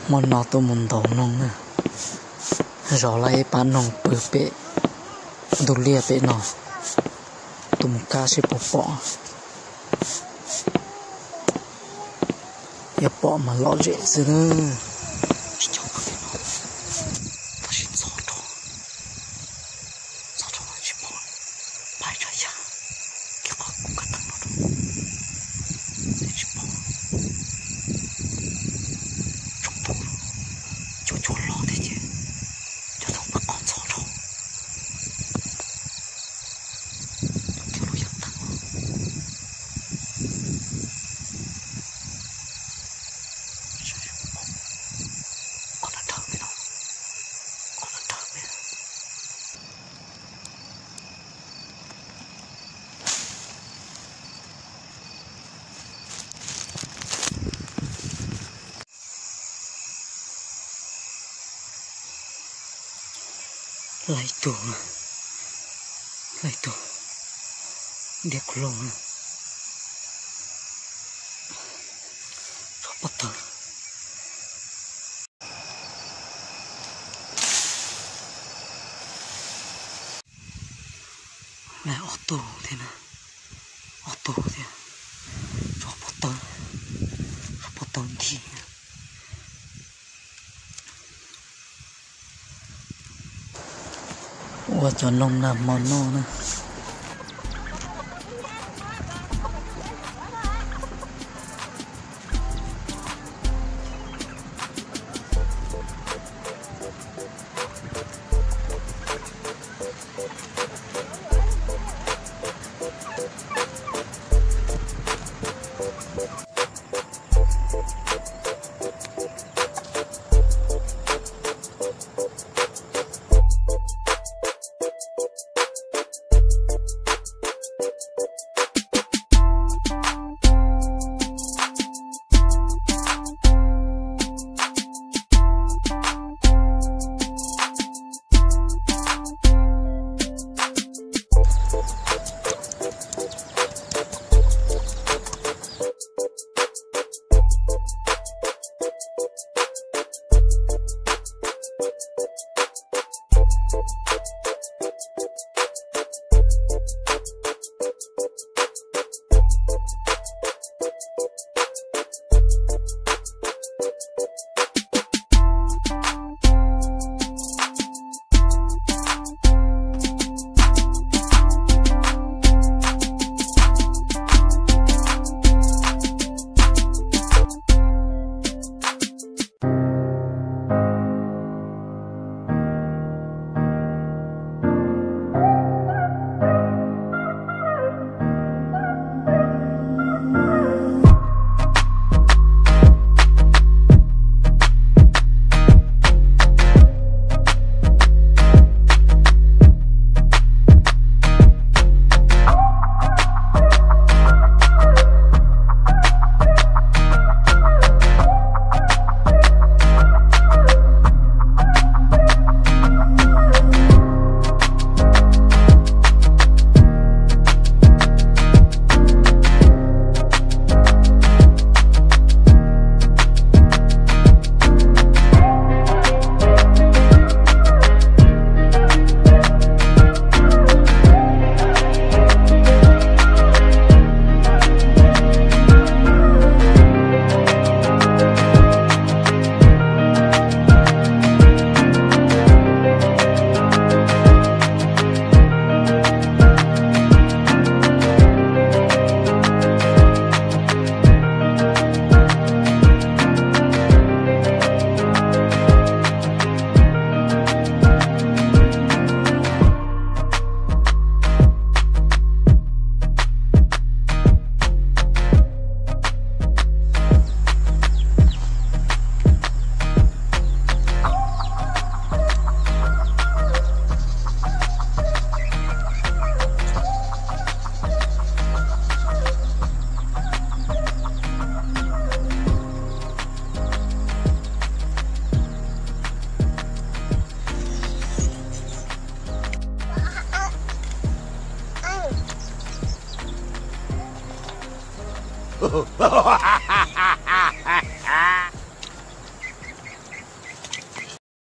Hmo no tuaj mus ntaus noog na, zov lawm ib pab noog pw pem ntug liaj pem no, tuaj mus kab seb puas pom. Yog pom mas lom zem xwb na. Tsis nco qhov twg no, tab sis ntxhov rau, ntxhov rau tsis pom, pais tsav yam, kiag qhov kuv kab teeb no rau, tsis pom. Tsoom pug, cua cua los thiab ces cov tau pab qos ntxhov rau. Cov lub yam tag. Qhov no dawb pem no, qhov no dawb pem. Laij tug, laij tug, ntiab kuv loj, tsob pob tawb. Laij ob tug thiab na, ob tug thiab, tsob pob tawb, tsob pob tawb nti. Ua cov noog nag hmo noj na.